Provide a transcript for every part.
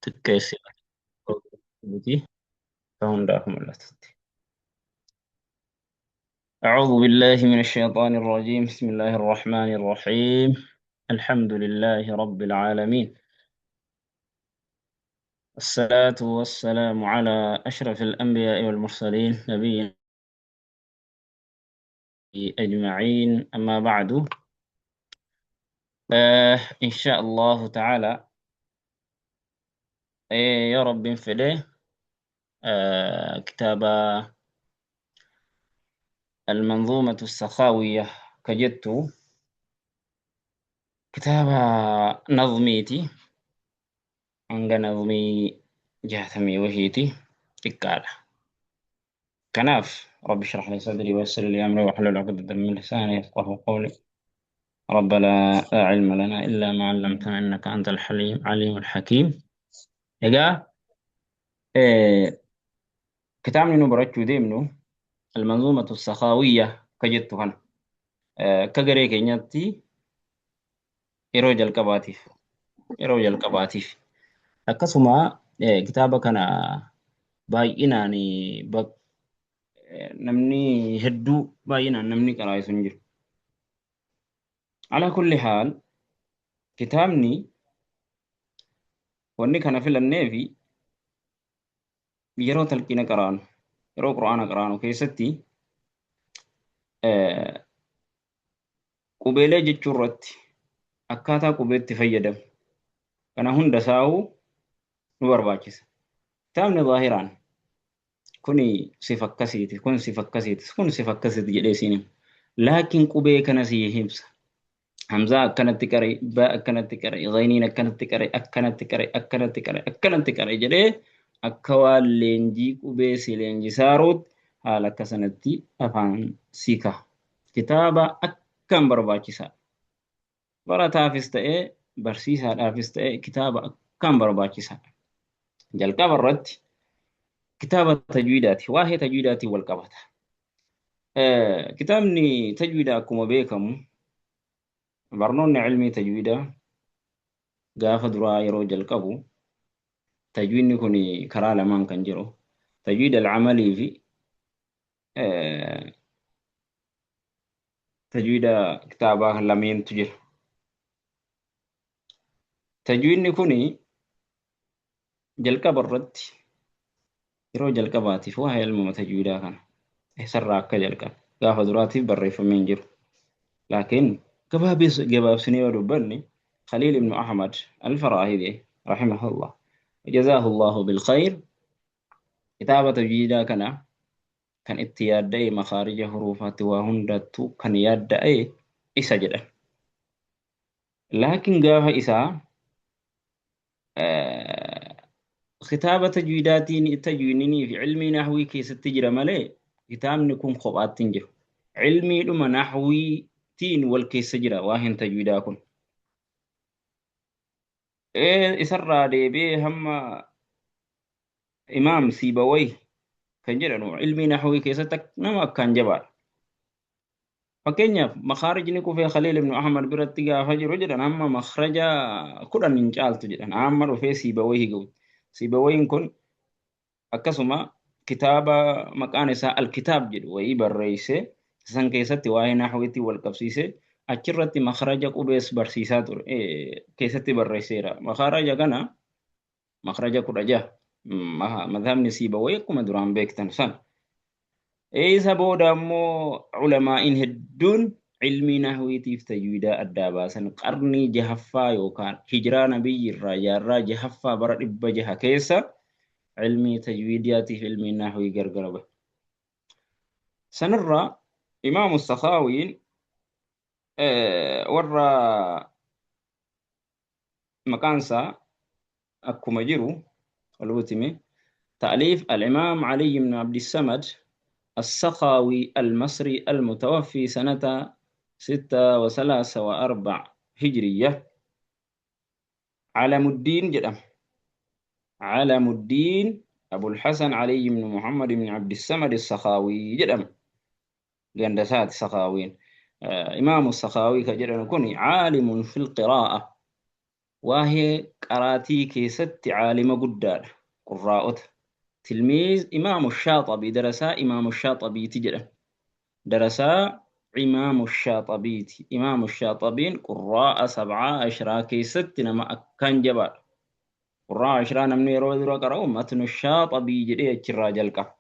Xiqqeessi miti hundaaf mul'atutti. أعوذ بالله من الشيطان الرجيم بسم الله الرحمن الرحيم الحمد لله رب العالمين الصلاة والسلام على أشرف الأنبياء والمرسلين نبينا أجمعين أما بعد إن شاء الله تعالى يا رب فله كتاب المنظومة السخاوية كجدت كتاب نظميتي hanga nazmii 60 wahiiti xiqqaadha. Kanaaf رب اشرح لي صدري ويسر لي أمري واحلل عقدة من لساني يفقهوا قولي رب لا علم لنا إلا ما علمتنا إنك أنت الحليم عليم الحكيم. Egaa kitaabni nu barachuu deemnu المنظومة السخاوية ka jettu kana akka garee keenyatti yeroo jalqabaatiif akkasuma kitaaba kana baay'inaan namni hedduu baay'inaan namni qaraa'isu hin jiru. على كل حال kitaabni wanni kana filannee fi yeroo talqiina qaraanu, yeroo qura'aana qaraanu keessatti qubeelee jechuu irratti akkaataa qubeetti fayyadamu kana hunda saa'uu nu barbaachisa. Kitaabni zaahiraan kuni sifa akkasiiti, kun sifa akkasiiti, kun sifa akkasiiti jedhee siin hima. Laakiin qubee kana sii himsa. Hamzaa akkanatti qari, baa akkanatti qari, gayniin akkanatti qari, akkanatti qari, akkanatti qari, akkanatti qari jedhee akka waan leenjii qubee si leenjisaaruutti haala akka sanatti afaan si ka'a. Kitaaba akkaan barbaachisaa. Barataafis ta'ee barsiisaadhaafis ta'ee kitaaba akkaan barbaachisaadha. Jalqaba irratti kitaaba tajwiidaati. Waa'ee tajwiidaatiin wal qabata. Kitaabni tajwiidaa akkuma beekamu barnoonni ilmii tajwiidaa gaafa duraa yeroo jalqabu tajwiidni kun karaa lamaan kan jiru tajwiid al-amalii fi tajwiida kitaabaa lameentu jira. Tajwiidni kun jalqaba irratti yeroo jalqabaatiif waa'ee ilmuma tajwiidaa kana eessarraa akka jalqabe gaafa duraatiif barreeffamee hin jiru. Laakiin gabaabsinee yoo dubbanne Khaliil ibn Ahmad al-Faraahidi rahimahullah jazaahu Allahu bil khayr kitaaba tajwiidaa kana kan itti yaadda'e makaarija huruufaatti waa hundattuu kan yaadda'e isa jedhan. Laakiin gaafa isaa kitaaba tajwiidaatiin tajwiidinii fi ilmii nahwii keessatti jira malee kitaabni kun kophaatti hin jiru. Ilmiidhuma nahwiitiin wal keessa jira waa'een tajwiidaa kun. Isarraa deebi'ee hamma Imaam Siibawayh kan jedhamu ilmii nahwii keessatti nama akkaan jabaadha. Fakkeenyaaf makaarijni kufee Khaliil ibn Ahmad biratti gaafa jiru jedhan amma makhraja 10 hin caaltu jedhan amma dhufee Siibawayhi ga'u. Siibawayhin kun akkasuma kitaaba maqaan isaa Al-Kitaab jedhu wayii barreessee san keessatti waa'ee nahwiitti wal qabsiisee achirratti makhraja qubees barsiisaa ture keessatti barreesseera. Makhraja kana makhraja 16 madhabni Siibawayhi akkuma duraan beektan san. Isa booda ammoo ulamaa'iin hedduun ilmii nahwiitiif tajwiidaa addaa baasan qarnii jahaffaa yookaan hijiraa nabiyyi irraa jaarraa jahaffaa bara 600 keessa ilmii tajwiidiyaatiif ilmii nahwii gargar bahe. Sanirraa Imaamu Sakhaawiin warra maqaan isaa akkuma jiru ol butime تأليف الإمام علي بن عبد الصمد السخاوي المصري المتوفي سنة 436 هجرية علم الدين جدام علم الدين أبو الحسن علي بن محمد بن عبد الصمد السخاوي جدام جندسات سخاوين إمام السخاوي كجدام كوني عالم في القراءة Waahee qaraatii keessatti caalima guddaadha. Qurraa'ota. Tilmiiz Imaamu Shaaxabii darasaa Imaamu Shaaxabiiti jedhan. Darasaa Imaamu Shaaxabiiti. Imaamu Shaaxabiin qurraa'a sab'aa ashraa keessatti nama akkaan jabaadha. Qurraa'a ashraa namni yeroo dura qara'u matnu Shaaxabii jedhee achirraa jalqaba.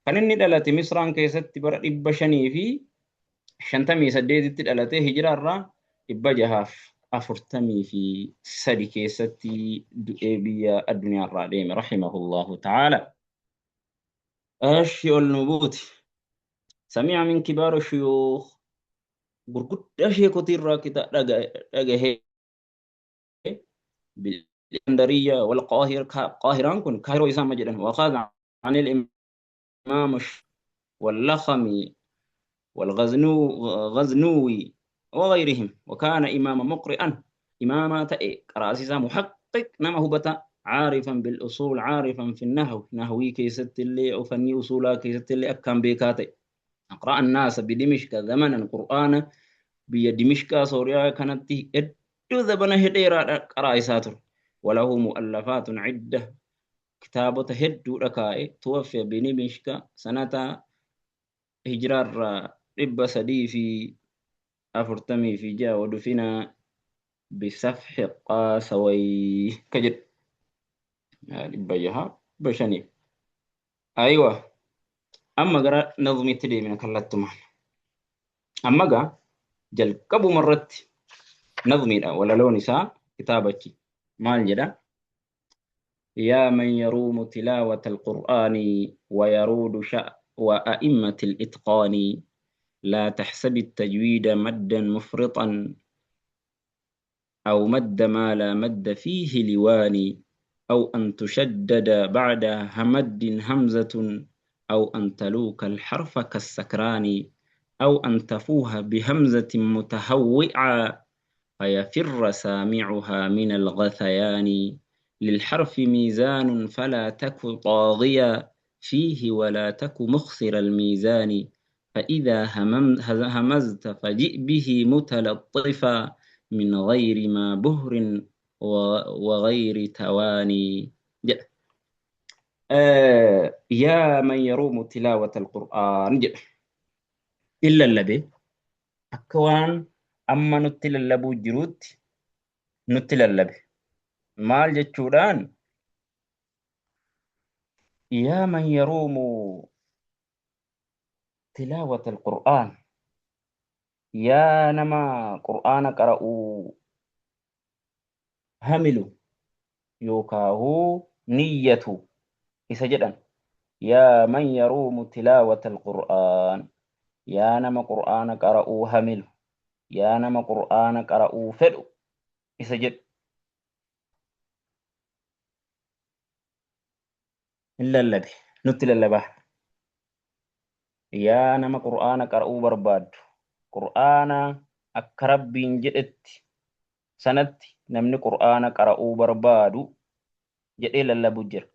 Kan inni dhalate Misraan keessatti bara 558tti dhalatee hijiraarraa 643 keessatti du'ee biyya addunyaarraa deeme rahimahullahu ta'ala. Ashi ol nu buuti. Sami'a min kibaara shuyuukh gurguddaa sheekotiirraa dhagahee بالإسكندرية والقاهرة قاهران كن كايرو إسامة جدا وأخذ عن الإمام واللخمي والغزنو غزنوي وغيرهم وكان إماما مقرئا إماما تأي قراسيسا محقق نما هبتا عارفا بالأصول عارفا في النحو نحوي كيست اللي وفني أصولا كيست اللي أكام بيكاتي أقرأ الناس بدمشق زمنا قرآن biyya Dimishqaa Sooriyaa kanatti hedduu zabana dheeraadha qaraa isaa ture. Walahu mu'allafaatun cidda kitaabota hedduudha kaa'e tuwaffiya bidimishqa sanata hijiraarraa 346 wadufina bisafxi qaasaway ka jedhu 600 500. Aywa amma gara nazmiitti deemina kallattumaan. Amma gaa jalqabuma irratti nazmiidha walaloon isaa kitaabachi maal jedha? Yaa man yaruumu tilaawata alqur'aani wayaruudu sha'wa a'immati al-itqaani laa taxsabi التجويد مدا مفرطا أو مد ما لا مد فيه لوان أو أن تشدد بعد همد همزة أو أن تلوك الحرف كالسكران أو أن تفوه بهمزة متهوعة فيفر سامعها من الغثيان للحرف ميزان فلا تك طاغيا فيه ولا تك مخسر الميزان فإذا همزت فجئ به متلطفا من غير ما بهر وغير تواني. يا من يروم تلاوة القرآن إلا اللبي أكوان أما نتل اللبو جروت نتل اللبي مال جتشوران يا من يروم تلاوة القرآن يا نما قرآن قرأوا هملوا يوكاهو نية إسجدا يا من يروم تلاوة القرآن يا نما قرآن قرأوا هملوا يا نما قرآن قرأوا فدوا إسجد إلا الذي نتل اللبه يا نما قرآن قرأوا برباد قرآن أكرب جئت سنت نمني قرآن قرأوا بربادو جئ للبجر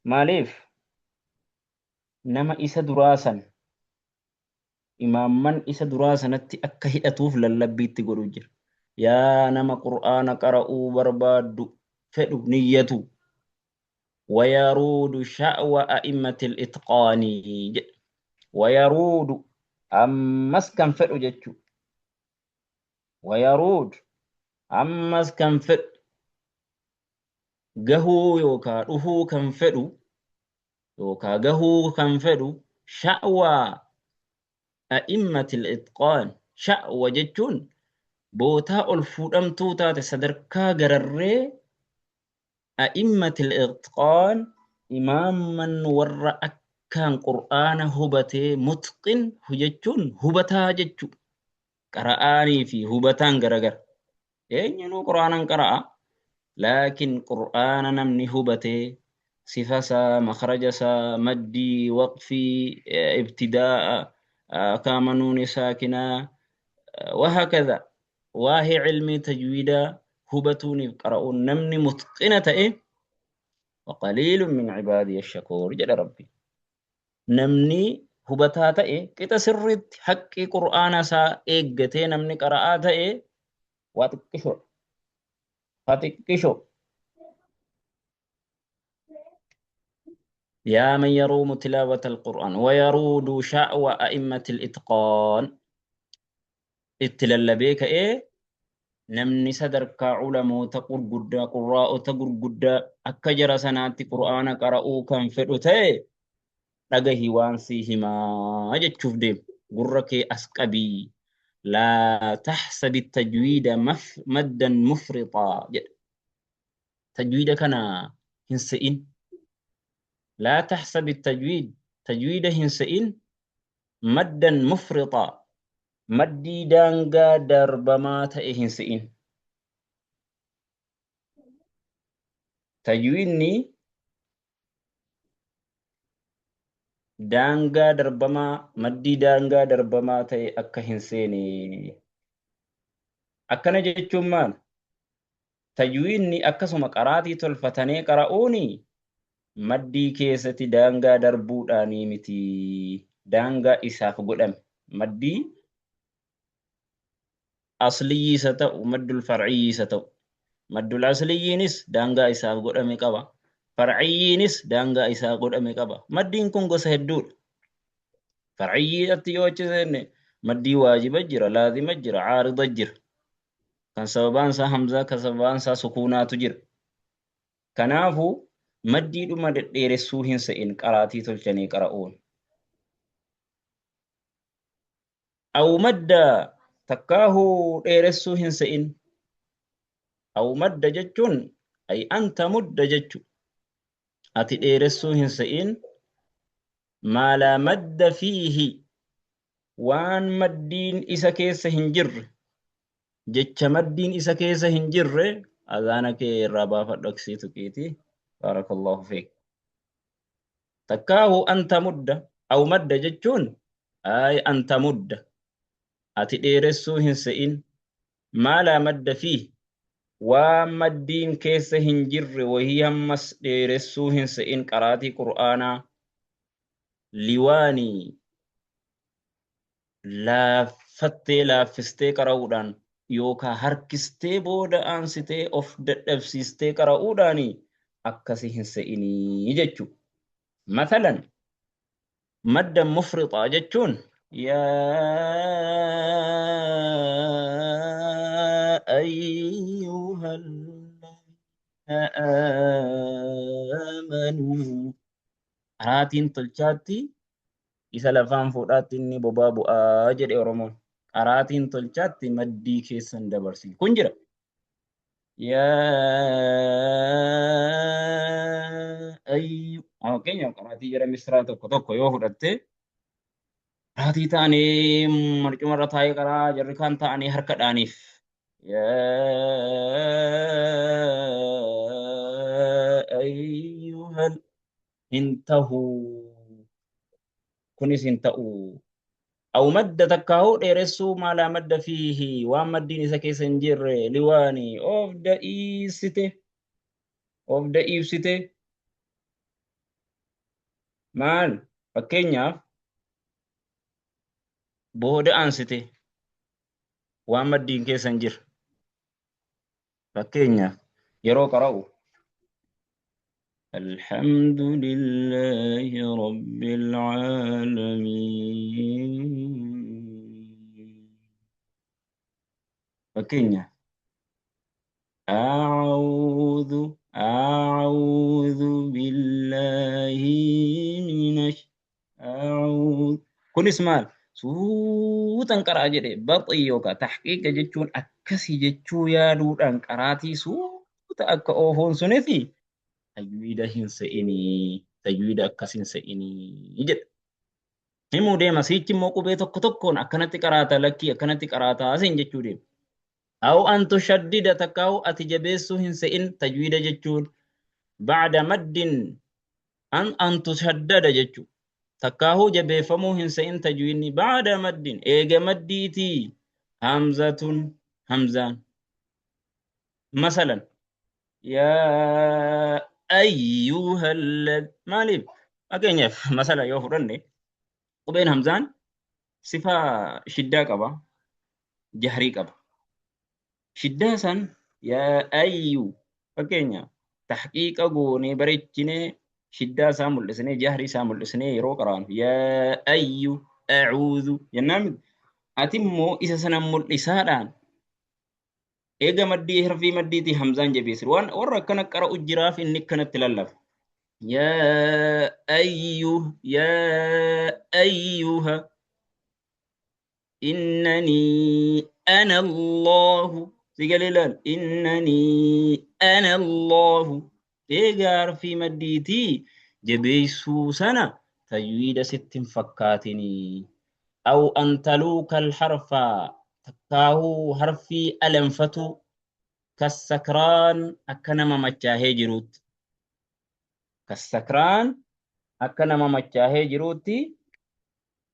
ماليف نما إسا دراسا إماما إسا دراسا نتي أكا هدأتوف للبيت تقولوا يا نما قرآن قرأوا بربادو فدو نيتو ويرود شأوى أئمة الإتقان ويرود أمس كان فدو جتشو ويرود أمس كان فدو gahuu yookaa dhufuu kan fedhu yookaa gahuu kan fedhu sha'waa a'immatil itqaan sha'wa jechuun bootaa ol fuudhamtuu taate sadarkaa gararree a'immatil itqaan imaamman warra akkaan qur'aana hubatee mutqin jechuun hubataa jechuu qara'aanii fi hubataan garagara eenyunuu qur'aanan qara'a لكن قرآن نمني هبته صفة مخرج مدي وقفي ابتداء كامنون ساكنة وهكذا واهي علمي تجويدا هبتوني قرؤون نمني متقنة إيه وقليل من عبادي الشكور جل ربي نمني هبتات إيه كتا سرت حقي قرآن سا إيجتي نمني قراءات إيه Waa xiqqishoodha. Waa xiqqishoo. Yaa man yaruumu tilaawata alqur'aan wayaruudu sha'wa a'immati al-itqaan itti lallabee ka'ee namni sadarkaa ulamoota gurguddaa qurraa'ota gurguddaa akka jara sanaatti qur'aana qara'uu kan fedhu ta'e dhagahi waan sii himaa jechuuf deema. Gurra kee as qabii. Laa taxsabi tajwiida maddan mufrixaa jedha. Tajwiida kana hin se'in. Laa taxsabi tajwiid tajwiida hin se'in maddan mufrixaa maddii daangaa darbamaa ta'e hin se'in. Tajwiidni daangaa darbamaa maddii daangaa darbamaa ta'e akka hin seene. Akkana jechuun maal? Tajwiidni akkasuma qaraatii tolfatanii qara'uuni maddii keessatti daangaa darbuudhaanii miti. Daangaa isaaf godhame. Maddii asliyyi isa ta'u, maddul far'iyyi isa ta'u. Maddul asliyyiinis daangaa isaaf godhame qaba. Far'iyyiinis daangaa isaa godhame qaba. Maddiin kun gosa hedduudha. Far'iyyiidhatti yoo achi seenne maddii waajiba jira, laazima jira, caarida jira. Kan sababaan isaa hamzaa, kan sababaan isaa sukuunaatu jira. Kanaafu maddiidhuma dhedheeressuu hin se'in qaraatii tolchanii qara'uun. Aw madda takkaahuu dheeressuu hin se'in. Aw madda jechuun ay anta mudda jechu. Ati dheeressuu hin se'in. Maa laa madda fiihi waan maddiin isa keessa hin jirre jecha maddiin isa keessa hin jirre azaana kee irraa baafadhu aksii tuqiiti. Baarakallahu fiik. Takkaahu anta mudda aw madda jechuun ay anta mudda ati dheeressuu hin se'in maa laa madda fiih waan maddiin keessa hin jirre wahii hammas dheeressuu hin se'in qaraatii qur'aanaa liwaanii laaffattee laaffistee qara'uudhaan yookaa harkistee booda aansitee of dadhabsiistee qara'uudhaani akkasi hin se'inii jechuu. Mathalan madda mufrixaa jechuun yaa ayyuhal aamanuu qaraatiin tolchaatti isa lafaan fuudhaatti inni bobaa bu'aa jedhe Oromoon. Qaraatiin tolchaatti maddii keessan dabarsin. Kun jira. Yaa ayyu. Fakkeenyaaf qaraatii jara misraa tokko tokko yoo fudhatte qaraatii ta'anii marcumarra taa'ee qaraa jarri kaan ta'anii harka dhaaniif. Yaa ayyuhal hin tahu kunis hin ta'u. Aw madda takkaahuu dheeressuu maa laa madda fiihi waan maddiin isa keessa hin jirre liwaani of da'iisite of da'iibsite maal fakkeenyaaf booda aansite waan maddiin keessa hin jirre fakkeenyaaf yeroo qara'u الحمد لله رب العالمين fakkeenya أعوذ أعوذ بالله من أعوذ kunis maal suutan qara'a jedhe baxii yookaan tahqiiqa jechuun akkasii jechuu yaaduudhaan qaraatii suuta akka oofuun suniti tajwiida hin se'inii tajwiida akkas hin se'inii jedha. Himuu deema siichi immoo qubee tokko tokkoon akkanatti qaraata lakkii akkanatti qaraata asiin jechuu deema. Aw an tushaddida takkaa'u ati jabeessuu hin se'in tajwiida jechuun ba'da maddin an tushaddada jechuu takkaahuu jabeeffamuu hin se'in tajwiidni ba'da maddin eega maddiitii hamzatun hamzaan masalan yaa ayyuhal maaliif fakkeenyaaf masala yoo fudhanne qubeen hamzaan sifa shiddaa qaba jahrii qaba. Shiddaa san yaa ayyu fakkeenya tahqiiqa goonee bareechinee shiddaa isaa mul'isnee jahrii isaa mul'isnee yeroo qaraanu yaa ayyu a'uudhu jennaan miti. Ati immoo isa sana mul'isaadhaan eega maddii harfii maddiitii hamzaan jabeessire waan warra akkana qara'u jiraaf inni akkanatti lallafa. Yaa ayyu yaa ayyuha إنني أنا الله سيقال إنني أنا الله إيجار في مديتي جبيسو سنة تجويد ست فكاتني أو أن تلوك الحرف تكاهو حرفي ألمفتو كالسكران أكنما مچاهي جروت كالسكران أكنما مچاهي جروتي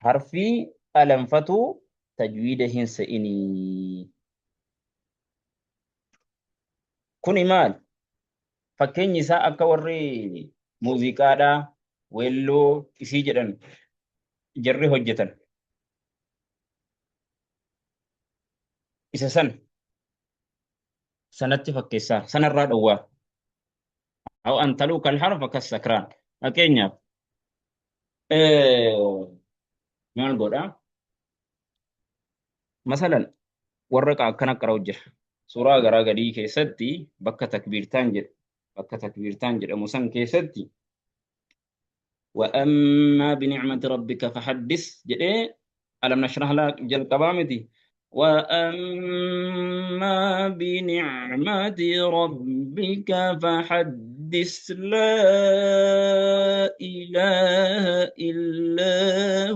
حرفي ألمفتو tajwiida hin se'inii. Kuni maal? Fakkeenyi isaa akka warri muuziqaadhaa weelloo isii jedhan jarri hojjetan. Isa sana sanatti fakkeessaa sanarraa dhowwaa. Aw an taluuka alharfa kassakraan. Fakkeenyaaf maal godhaa? Masalan warra akkana qara'u jira. Suuraa garaa gadii keessatti bakka takbiirtaan jedhu bakka takbiirtaan jedhamu san keessatti وأما بنعمة ربك فحدث jedhee ألم نشرح لك jalqabaa miti وأما بنعمة ربك فحدث لا إله إلا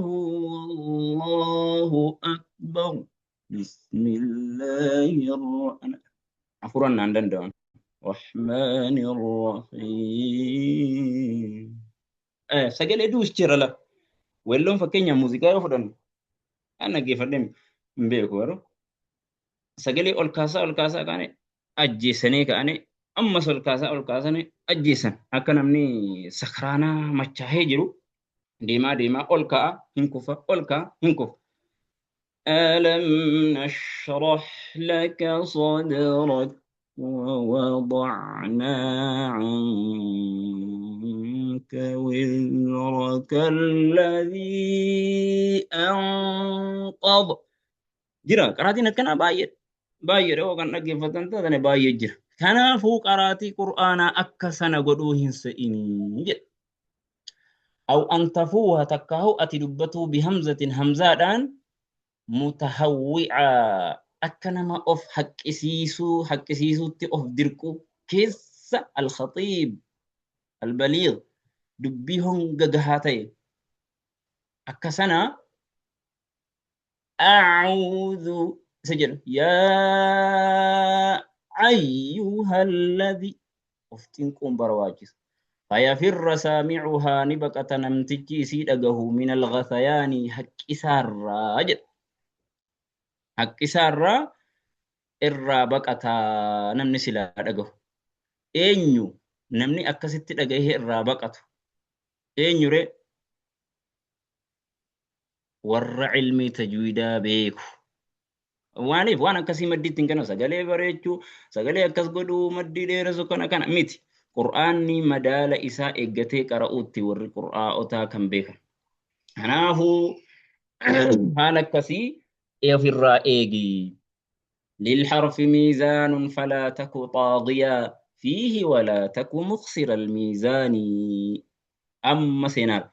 هو الله أكبر بسم الله الرحمن عفوا عن دندن الرحمن الرحيم sagalee duus jira la weelloon fakkeenya muuziqaa yoo fudhannu an dhaggeeffadhee hin beeku garuu sagalee ol kaasaa kaane ajjeesanii ka'anii ammas ol kaasanii ajjeesan akka namni sakraanaa machaahee jiru deemaa deemaa ol ka'a hin kufa ol ka'a hin kufa. ألم نشرح لك صدرك ووضعنا عنك وزرك الذي أنقض جرا قراتين كنا باية باية رو كان dhaggeeffatan taatane baay'ee jira. Kanaafuu qaraatii qur'aanaa akka sana godhuu hin se'inii jedha. Aw an tafuuha takkaahu ati dubbatuu bihamzatin hamzaadhaan mutahawwi'a akka nama of haqqisiisuu haqqisiisuutti of dirqu keessa al-khatiib al-baliigh dubbii honga gahaa ta'e akka sana a'uudhu isa jedhu yaa ayyuhalladhi of xinquun barbaachisa. Fayafirra saamicuhaa ni baqata namtichi isii dhagahu min al-ghathayaani haqqisaarraa jedha. Haqqisaarraa irraa baqataa namni silaa dhagahu. Eenyu namni akkasitti dhagahee irraa baqatu? Eenyu ree? Warra ilmii tajwiidaa beeku. Waaniif waan akkasii maddiitti hin kennu sagalee bareechuu, sagalee akkas godhuu, maddii dheeressu kana kana miti. Qur'aanni madaala isaa eeggatee qara'uutti warri qur'aa'otaa kan beekan. Kanaafuu haala akkasii ofirraa eegi. للحرف ميزان فلا تك طاغيا فيه ولا تك مخسر الميزان أما سينار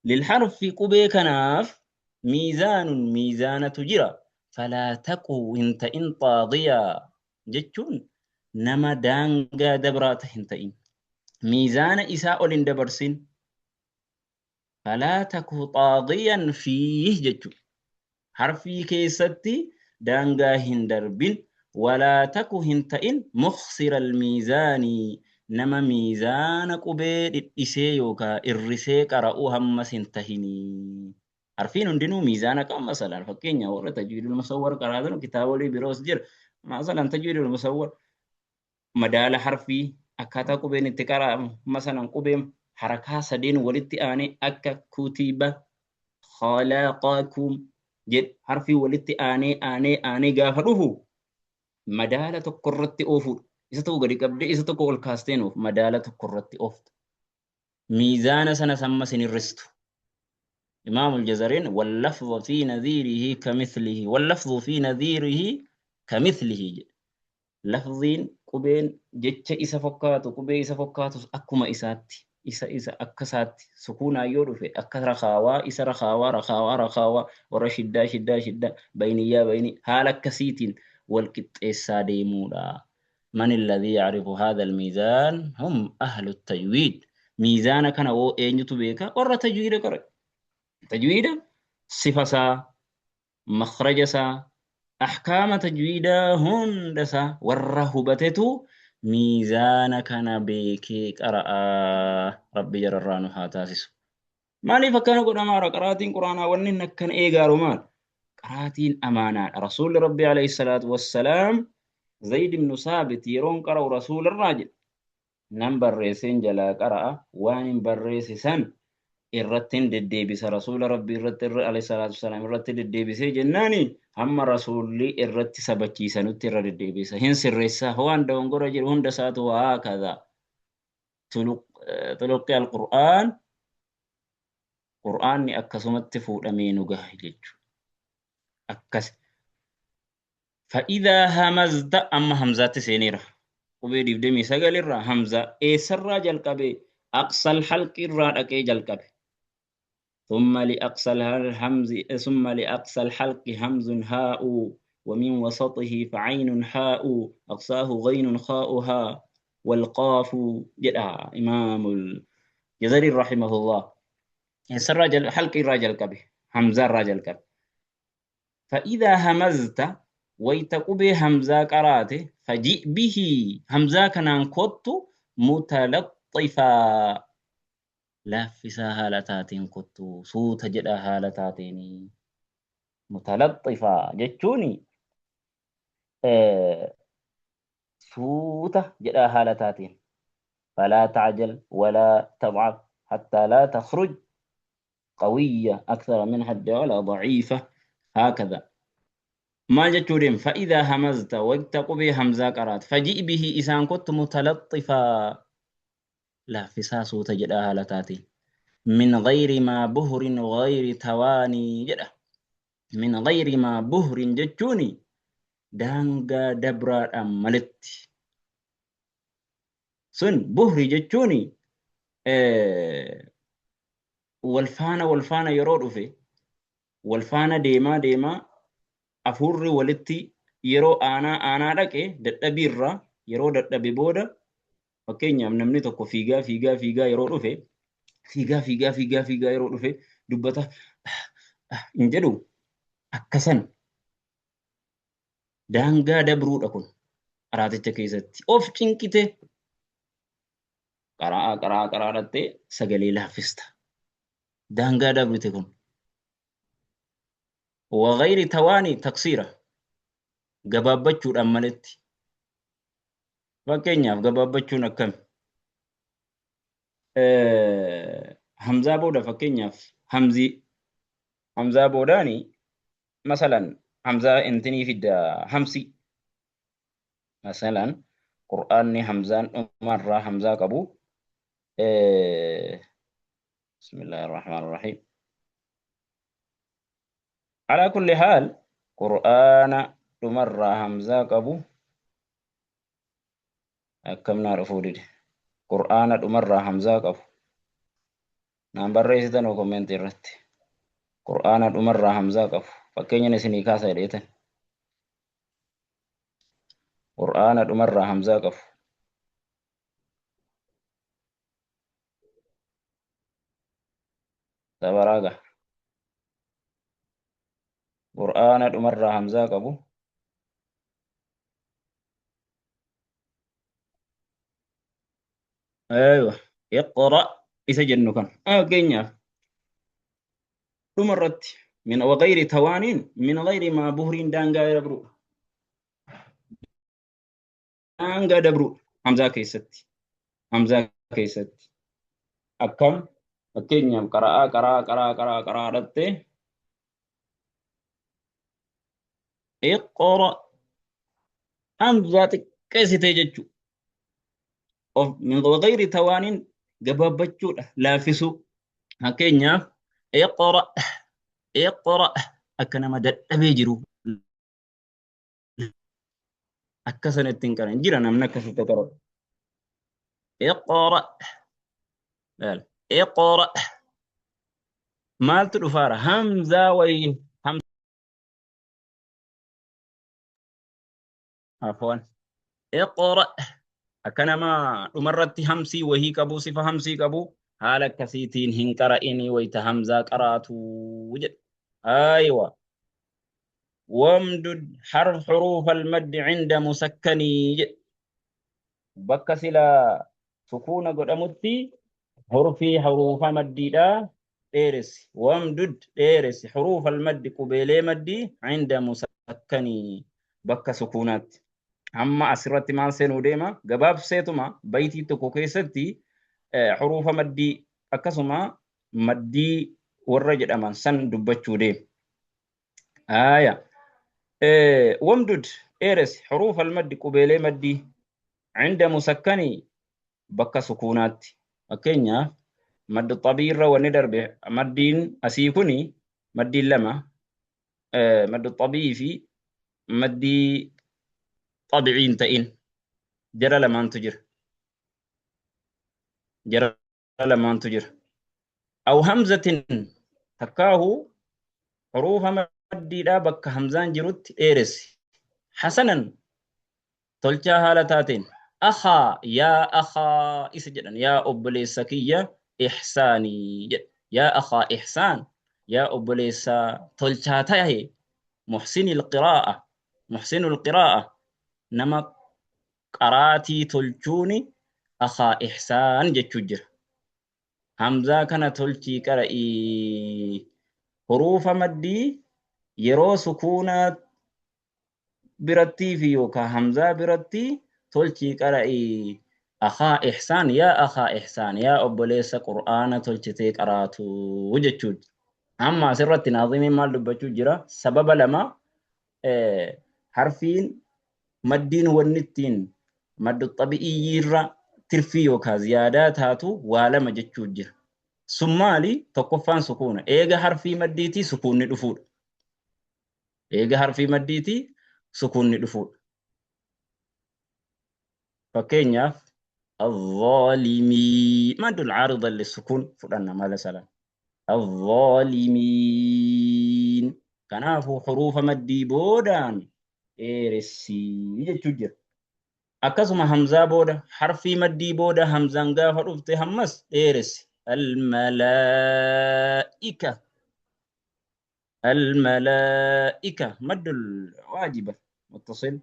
للحرف قبي كناف ميزان ميزانة جرى فلا تك انت إن طاغيا جتشون نما دانغا دبرات انت إن ميزان إساء دبرسين فلا تك طاغيا فيه جتشون حرفي كيستي دانغا هندربين ولا تك هنتئن مخسر الميزان نما ميزان قبي إسي يوكا إرسي قرأو همس انتهني عارفين هندنو ميزان كم مثلا فكين ورا تجويد المصور قرأتنا كتاب لي بروس جر مثلا تجويد المصور مدال حرفي أكاتا قبي نتكرا مثلا قبي حركة سدين ولدت آني أكا كتب خلقكم jedhu harfii walitti aanee aanee aanee gaafa dhufu Madaala tokko irratti oofuudha. Isa tokko gadi qabdee isa tokko ol kaastee nuuf madaala tokko irratti oofta. Miizaana sana samma sin hir'istu. Imaamul Jazariin wallafdhu fi nadhiirihi kamithlihi wallafdhu fi nadhiirihi kamithlihi jedhe. Lafziin qubeen jecha isa fokkaatu qubee isa fokkaatus akkuma isaatti isa isa akka isaatti sukuunaa yoo dhufe akka rakaawaa isa rakaawaa rakaawaa rakaawaa warra shiddaa shiddaa shiddaa bayniyyaa bayni haala akkasiitiin wal qixxeessaa deemuudha. Man alladhii yacrifu haadha almiizaan hum ahlu tajwiid. Miizaana kana woo eenyutu beeka? Warra tajwiida qara. Tajwiida sifa isaa makhraja isaa, ahkaama tajwiidaa hunda isaa warra hubatetu miizaana kana beekee qara'a. Rabbi jararraa nu haa taasisu. Maaliif akkana godhamaara? Qaraatiin Quraanaa wanni inni akkana eegaaru maal? Qaraatiin amaanaadha. Rasuulli Rabbi alayhi salaatu wassalaam Zayd ibn Saabit yeroon qara'u Rasuularraa jedhe. Nan barreesseen jalaa qara'a waan hin barreesse san irrattin deddeebisa rasuula rabbii irratti irra alayhi salaatu wassalaam irratti deddeebisee jennaani hamma rasuulli irratti sabachiisanutti irra deddeebisa hin sirreessa waan dogongora jiru hunda isaatu haakadha tuluqqi alqur'aan qur'aanni akkasumatti fuudhamee nu gahe jechuudha akkas Fa'idhaa hamazta amma hamzaatti seeneera. Qubee 29 irraa hamzaa eessarraa jalqabe? Aqsal halqi irraa dhaqee jalqabe. ثم لأقصى الهمز ثم لأقصى الحلق همز هاء ومن وسطه فعين حاء أقصاه غين خاؤها والقاف جدا إمام الجزري رحمه الله الرجل حلق الرجل كبه همزة الرجل كبه فإذا همزت wayta qubee hamzaa qaraate faji bihi hamzaa kanaan kottu mutalaxxifaa laaffisaa haala taateen kottu suuta jedhaa haala taateen mutalaxxifaa jechuun suuta jedhaa haala taateen falaa ta'jal walaa tad'af hattaa laa takhruj قوية أكثر من حد ولا ضعيفة هكذا ما جتشورين فإذا همزت وقت همزة قرات فجئ به إسان كنت متلطفا لا في ساسو تجدها لتاتي من غير ما بهر وغير تواني جدا من غير ما بهر جتشوني دانغا دبرا أملت سن بهر جتشوني اه wal faana wal faana yeroo dhufe wal faana deemaa deemaa afuurri walitti yeroo aanaa aanaa dhaqe dadhabiirra yeroo dadhabe booda fakkeenyaaf namni tokko fiigaa fiigaa fiigaa yeroo dhufe fiigaa fiigaa fiigaa fiigaa yeroo dhufe dubbata hin jedhu akkasan daangaa dabruudha kun qaraaticha keessatti of cinqite qara'aa qara'aa qara'aa dhattee sagalee laaffista. Daangaa dabrite kun. Wagayri tawaanii taksiira gabaabbachuudhaan maletti. Fakkeenyaaf gabaabbachuun akkami? Hamzaa booda fakkeenyaaf hamzii hamzaa boodaani masalan hamzaa intinii fidda hamsi masalan qur'aanni hamzaan dhumarraa hamzaa qabu bismillaahi rahmaan rahiim alaa kulli haal qur'aana dhumarraa hamzaa qabu akkam naa dhufuu dide qur'aana dhumarraa hamzaa qabu naan barreessitan kommenti irratti qur'aana dhumarraa hamzaa qabu fakkeenyan isinii kaasa jedheetan qur'aana dhumarraa hamzaa qabu sabaraaga qur'aana dhumarraa hamzaa qabu aywa iqra isa jennu kan fakkeenyaaf dhumarratti min wagayri tawaaniin min gayri maa buhriin daangaa dabru daangaa dabru hamzaa keessatti hamzaa keessatti akkam fakkeenyaaf qara'aa qara'aa qara'aa qara'aa qara'aa dhattee iqra Hamzaa xiqqeessitee jechuudha. Of min ghayri tawaaniin gabaabbachuudha, laaffisuu. Fakkeenyaaf iqra iqra akka nama dadhabee jiru akka sanatti hin qaran jira namni akkasitti qara'u. Iqra laal iqra maaltu dhufaara hamzaa wayiin afwan iqra akka nama dhumarratti hamsii wahii qabu sifa hamsii qabu haala akkasiitiin hin qara'inii wayta hamzaa qaraatu jedhe. Aywa wamdud harf xuruuf almaddi cinda musakkanii jedhe. Bakka sila sukuuna godhamutti hurfii huruufa maddiidha dheeressi. Wamdud dheeressi huruufa almaddi qubeelee maddii cinda musakkanii bakka sukuunaatti. Amma asirratti maal seenuu deema? Gabaabseetuma baytii tokko keessatti huruufa maddii akkasuma maddii warra jedhaman san dubbachuu deema. Aya. Wamdud dheeressi huruufa almaddi qubeelee maddii cinda musakkanii bakka sukuunaatti. Fakkeenyaaf maddu xabii irra wanni darbe maddiin asii kuni maddiin lama maddu xabii fi maddii xabi'ii hin ta'in jara lamaantu jira. Jara lamaantu jira. Aw hamzatin takkaahu huruufa maddiidhaa bakka hamzaan jirutti dheeressi. Hasanan tolchaa haala taateen akhaa yaa akhaa isa jedhan yaa obboleessa kiyya ihsaanii jedha yaa akhaa ihsaan yaa obboleessa tolchaa tahe muhsinil qiraa'a muhsinul qiraa'a nama qaraatii tolchuuni akhaa ihsaan jechuu jira. Hamzaa kana tolchii qara'ii huruufa maddii yeroo sukuunaa birattii fi yookaa hamzaa biratti tolchii qara'i akhaa ihsaan yaa akhaa ihsaan yaa obboleessa qur'aana tolchitee qaraatu jechuu. Amma asirratti naazimiin maal dubbachuu jira? Sababa lama harfiin maddiin wanni ittiin maddu xabi'iyyiirra tirfii yookaa ziyaadaa taatu waa lama jechuu jira. Sun maali? Tokkoffaan sukuuna. Eega harfii maddiitii sukuunni dhufuudha. Eega harfii maddiitii sukuunni dhufuudha. Fakkeenyaaf الظالمين مد العارض للسكون fudhanna mala salan الظالمين kanaafuu huruufa maddii boodaan dheeressii jechuu jira. Akkasuma hamzaa booda harfii maddii booda hamzaan gaafa dhufte hammas dheeressi. Almalaa'ika Almalaa'ika maddul waajiba muttasil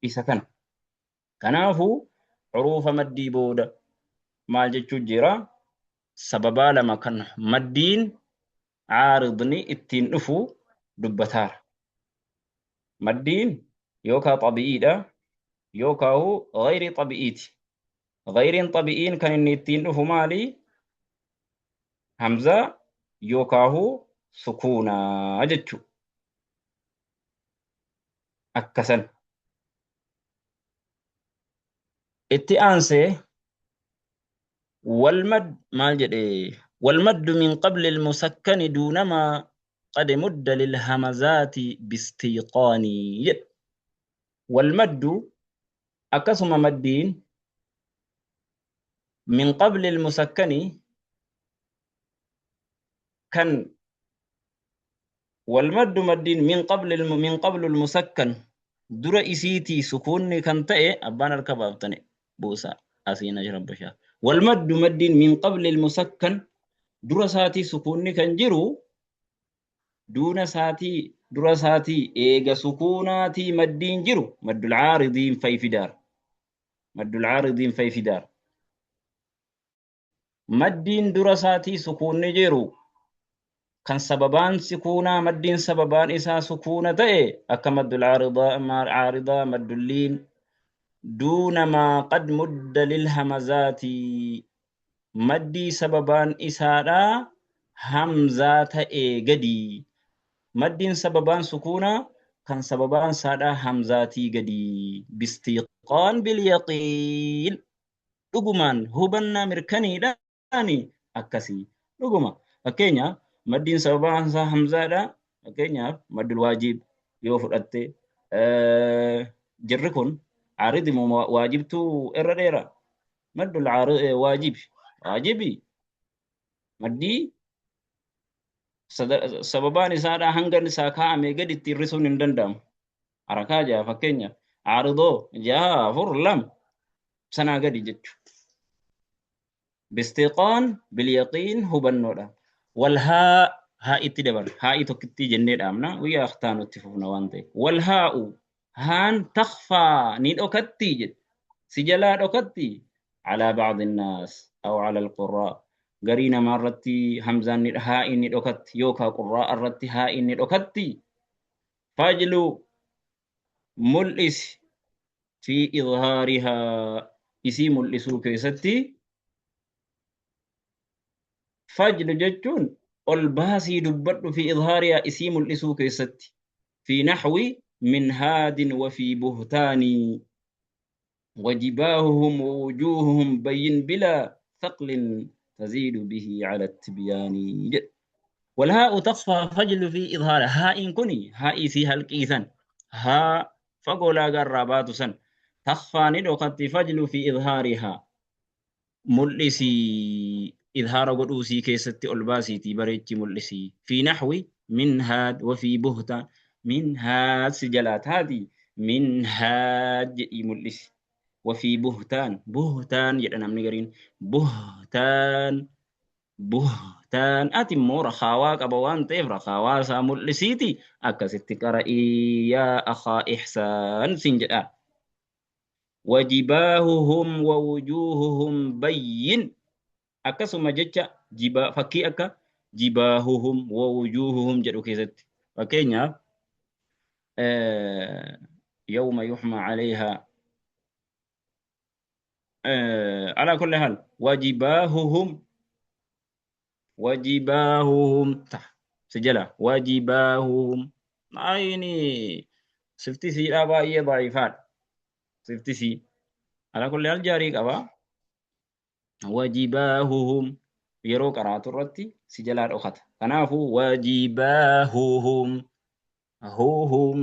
isa kana. Kanaafuu huruufa maddii booda maal jechuu jira? Sababaa lama kan maddiin caaridni ittiin dhufu dubbataara. Maddiin yookaa xabi'iidha yookaahu gayrii xabi'iiti. Gayriin xabi'iin kan inni ittiin dhufu maali? Hamzaa yookaahu sukuunaa jechuu. Akkasan. Itti aansee walmad maal jedhe? Walmaddu min qabli almusakkani duunamaa qad mudda lilhamazaati bistiiqaani jedhe. Walmaddu akkasuma maddiin min qabli almusakkani kan walmaddu maddiin min qabli min qablu almusakkan dura isiitii sukuunni kan ta'e abbaan harka baaftane buusa asiin ashraf bashaa walmaddu maddiin min qabli almusakkan dura isaatii sukuunni kan jiru duuna isaatii dura isaatii eega sukuunaatii maddiin jiru maddul caaridiin fayfidaar maddul caaridiin fayfidaar maddiin dura isaatii sukuunni jiru kan sababaan sukuunaa maddiin sababaan isaa sukuuna ta'e akka maddul caaridaa maddulliin duuna maa qad mudda lil hamazaati maddii sababaan isaadhaa hamzaa ta'ee gadi. Maddiin sababaan sukuunaa Kan sababaan isaadhaa hamzaatii gadi bistiqaan bilyaqiin dhugumaan hubannaa mirkaniidhaani akkasii dhuguma. Fakkeenyaaf maddiin sababaan isaa hamzaadha. Fakkeenyaaf maddul waajib yoo fudhatte jirri kun caaridi moo waajibtuu irra dheera? Maddul waajib waajibi maddii sababaan isaadhaa hanga isaa kaa'amee gaditti hir'isuun hin danda'amu. Harakaa jaha fakkeenyaaf caaridoo jaha afur lama sanaa gadi jechuudha. Bistiqaan bilyaqiin hubannoodha. Wal haa haa itti dabarra. Haa'ii tokkittii jennee dhaabna. Guyyaa akhtaanutti fufna waan ta'eef. Wal haa'u haan takfaa ni dhokatti jedhe. Si jalaa dhokatti alaa ba'di naas aw ala alqurraa. Garii namaa irratti hamzaan ni haa'iin ni dhokatti yookaan qurraa irratti haa'iin ni dhokatti. Fajlu mul'isi fi idhaarihaa isii mul'isuu keessatti. Fajlu jechuun ol baasii dubbadhu, fi idhaarihaa isii mul'isuu keessatti, fi naxwi min haadin wa fi buhtaanii وجباههم ووجوههم بين بلا ثقل تزيد به على التبيان. والهاء تخفى فجل في إظهارها. هاء كني هاء فيها الكيثن ها فقولا قربات سن تخفى ندقت فجل في إظهارها mul'isii idhaara godhuusii keessatti ol baasiitii bareechi mul'isii fi naxwi min haad wa fi buhtaan min haad si jalaa taati min haad jedhii mul'isi wa fi buhtaan buhtaan jedha namni gariin buhtaan buhtaan ati immoo rakaawaa qaba waan ta'eef rakaawaa isaa mul'isiiti akkasitti qara'ii yaa akhaa ihsaan sin jedha. Wajibaahuhum wa wujuuhuhum bayyin akkasuma jecha jibaa fakkii akka jibaahuhum wa wujuuhuhum jedhu keessatti fakkeenyaaf yawma yuhma alayha ala kulli haal wajibaahuhum wajibaahuhum ta si jala wajibaahuhum ayni sifti siidhaa baay'ee da'iifaadha sifti sii ala kulli haal jaarii qaba wajibaahuhum yeroo qaraatu irratti si jalaa dhokata. Kanaafuu wajibaahuhum huhum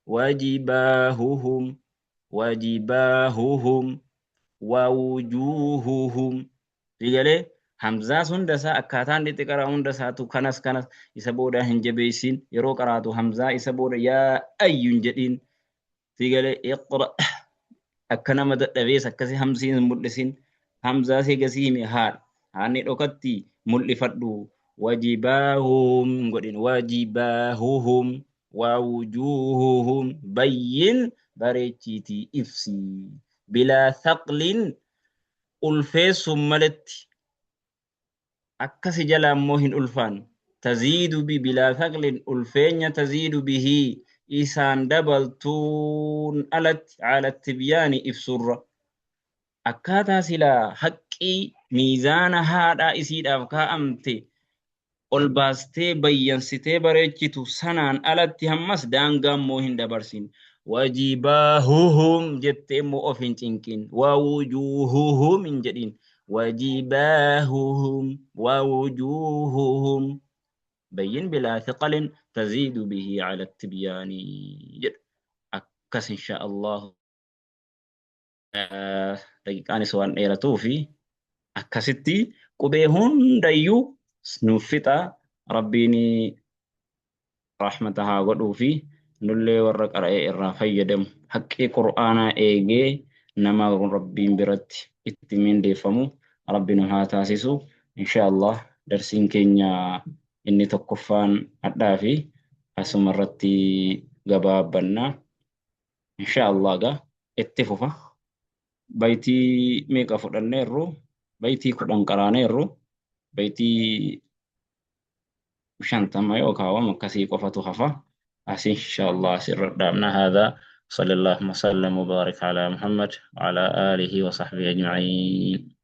wajibaahuhum wajibaahuhum wawujuuhuhum sigalee hamzaas hunda isaa akkaataan itti qaraa hunda isaatu kanas kanas isa booda hin jabeessin yeroo qaraatu hamzaa isa booda yaa ayyu hin jedhin sigalee iqra akka nama dadhabees akkasi hamsiin hin mul'isin hamzaa seegasii hime haadha haanni dhokatti mul'ifadhu wajibaahuhum godhin wajibaahuhum wawujuuhuhum bayyin bareechiitii ibsi bilaa thaqlin ulfeessuun maletti akkasi jala ammoo hin ulfaan taziidu bi bilaa thaqlin ulfeenya taziidu bihii isaan dabaltuun alatti ala tibyaani ibsurra akkaataa silaa haqqii miizaana haadhaa isiidhaaf kaa'amte ol baastee bayyansitee bareechitu sanaan alatti hammas daangaa immoo hin dabarsin wajibaahuhum jettee immoo of hin cinqin wawujuuhuhum hin jedhin wajibaahuhum wawujuuhuhum bayyin bilaa thiqalin taziidu bihi ala tibyaani jedha akkas insha Allah. Daqiiqaanis waan dheeratuu fi akkasitti qubee hundayyuu nuuf fixa. Rabbiin rahmata haa godhuu fi nullee warra qara'ee irraa fayyadamu haqqii qur'aanaa eegee nama Rabbiin biratti itti mindeeffamu Rabbi nu haa taasisu insha Allah. Darsiin keenya inni tokkoffaan hadhaa fi asuma irratti gabaabbanna insha Allah. Gaa itti fufa baytii meeqa fudhanneerru? Baytii 10 qaraaneerru, baytii 50 yookaan waan akkasii qofatu hafa as insha Allah asirra dhaabna. هذا صلى الله وسلم وبارك على محمد وعلى آله وصحبه أجمعين.